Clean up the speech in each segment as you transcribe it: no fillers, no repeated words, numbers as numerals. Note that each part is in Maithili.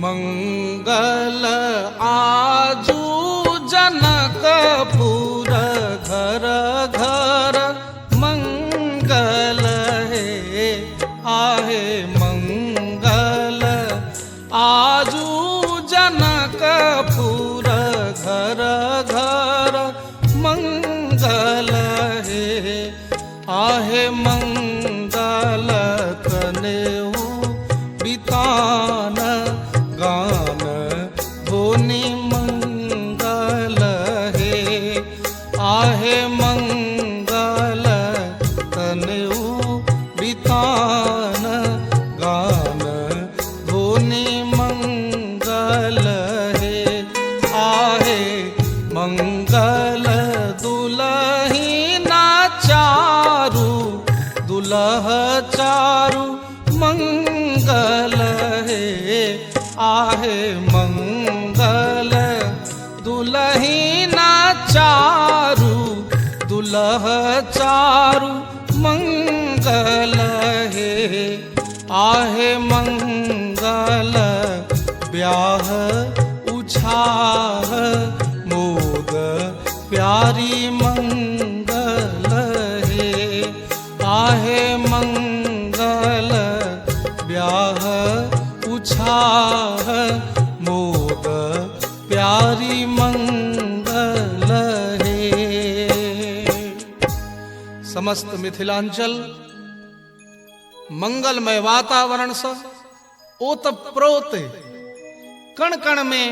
मंगल आजू जनकपुर घर घर मंगल हे आहे मंगल आजू जनकपुर घर घर मंगल हे आहे मंगल कनेऊ बितान गान धोनी मंगल हे आहे मंगल तनेऊ बितान गान धोनी मंगल हे आहे मंगल दुलही ना चारू दुलह चारू मंगल हे आहे मंगल दुलही ना चारू दुलह चारू मंगल हे आहे मंगल ब्याह उछाह मोद प्यारी मंगल हे आहे मंगल ब्याह उछाह मोद प्यारी मंगल हे। समस्त मिथिलांचल मंगलमय वातावरण से ओतप्रोत कण कण में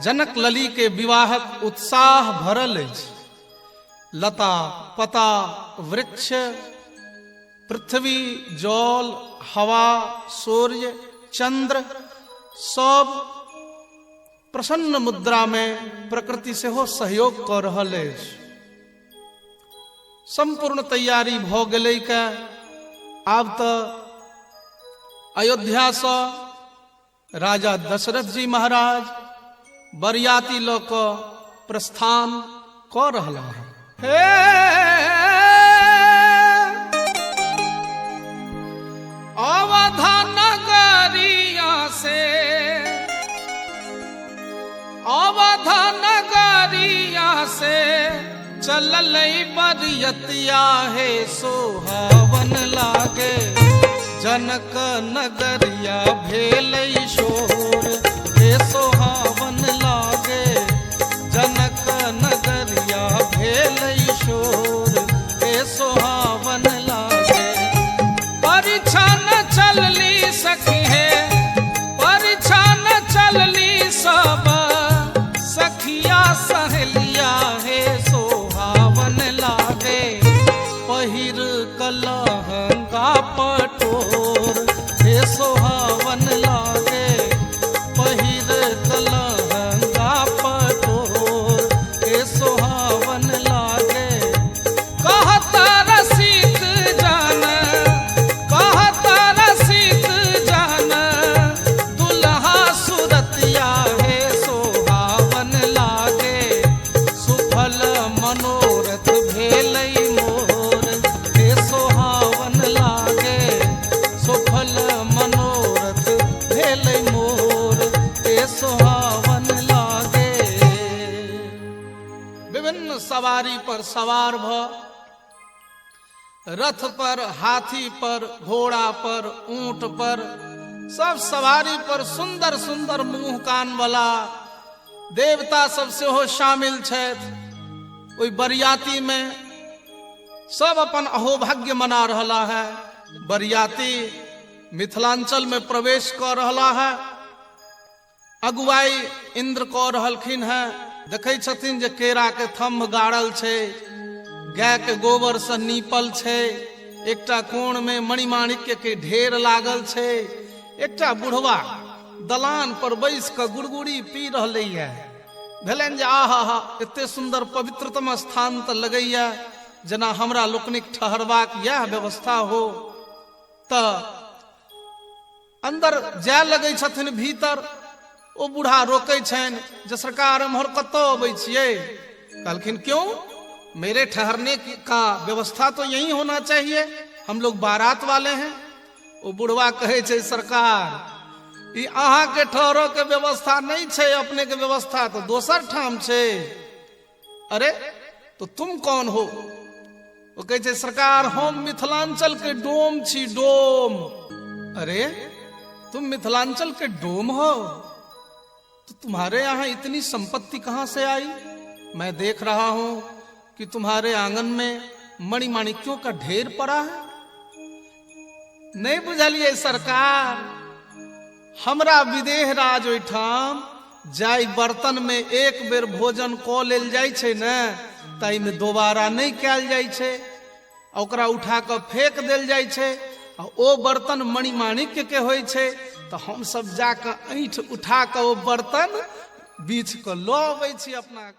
जनक लली के विवाहक उत्साह भरल अछि। लता पता वृक्ष पृथ्वी जल हवा सूर्य चंद्र सब प्रसन्न मुद्रा में प्रकृति सेहो सहयोग कऽ रहल अछि। संपूर्ण तैयारी भऽ गेलै के आब तऽ अयोध्या सँ राजा दशरथ जी महाराज बरियाती लऽ कऽ प्रस्थान कऽ रहला हँ। हे अवध नगरिया से अवध नगरिया से चलल बरियतिया हे सोहावन लागे जनक नगरिया भेलै शोर हे सोहावन लागे जनक नगरिया भेलै शोर हे सोहावन लागे। परिछन चलली सखी हे परिछन चलली सब सखिया सहेलिया हे सोहावन लागे पहिर कलहंगा पटोर हे सोहावन लागे पहिर कलहंगा पटोर हे सोहावन लागे। कहत रसिक जान कहत रसिक जान दुल्हा सुरतिया हे सोहावन लागे सुफल मनोरथ भेलै मोर हे सोहावन लागे सुफल मनोरथ भेलै मोर हे सोहावन लागे। विभिन्न सवारी पर सवार भ रथ पर हाथी पर घोड़ा पर ऊंट पर सब सवारी पर सुंदर सुंदर मुंह कान वाला देवता सब सेहो शामिल छथि। ओहि बरियाती में सब अपन अहोभाग्य मना रहला है। बरियाती मिथिलांचल में प्रवेश कऽ रहला है। अगुवाई इंद्र कऽ रहलखिन है। देखै छथिन जे केरा के थम्भ गाड़ल छै, गाय के गोबर से नीपल छै, एकटा कोण में मणिमाणिक्य के ढेर लागल छै, एकटा बुढ़वा दलान पर बैस कऽ गुड़गुड़ी पी रहलै है। भेलनि जे आहा हा एते सुंदर पवित्रतम स्थान तऽ लगैया जेना हमरा लोकनिक ठहरबाक इएह व्यवस्था हो। तऽ अंदर जाय लगै छथिन भीतर, ओ बूढ़ा रोकै छनि जे सरकार एम्हर कतऽ अबै छियै। कहलखिन क्यों, मेरे ठहरने का व्यवस्था तो यही होना चाहिए, हम लोग बारात वाले हैं। ओ बुढ़वा कहै छै सरकार ई अहाँके ठहरो के व्यवस्था नहीं छै, अपने के व्यवस्था तो दोसर ठाम छै। अरे तो तुम कौन हो? ओ कहै छै सरकार हम मिथिलांचल के डोम छी, डोम। अरे तुम मिथिलांचल के डोम हो, तो तुम्हारे यहाँ इतनी संपत्ति कहाँ से आई? मैं देख रहा हूं कि तुम्हारे आंगन में मणिमाणिक्यों का ढेर पड़ा है। नहीं बुझलिए सरकार, हमरा विदेह राज ओहिठाम जाहि बर्तन में एक बेर भोजन कऽ लेल जाइ छै ने, ताहिमे दोबारा नहि कयल जाइ छै, ओकरा उठा कऽ फेंक देल जाइ छै, आ ओ बर्तन मणिमाणिक्य के होइ छै। तऽ हमसब जाकऽ ऐंठ उठा कऽ ओ बर्तन बीछ कऽ लऽ अबै छी अपना।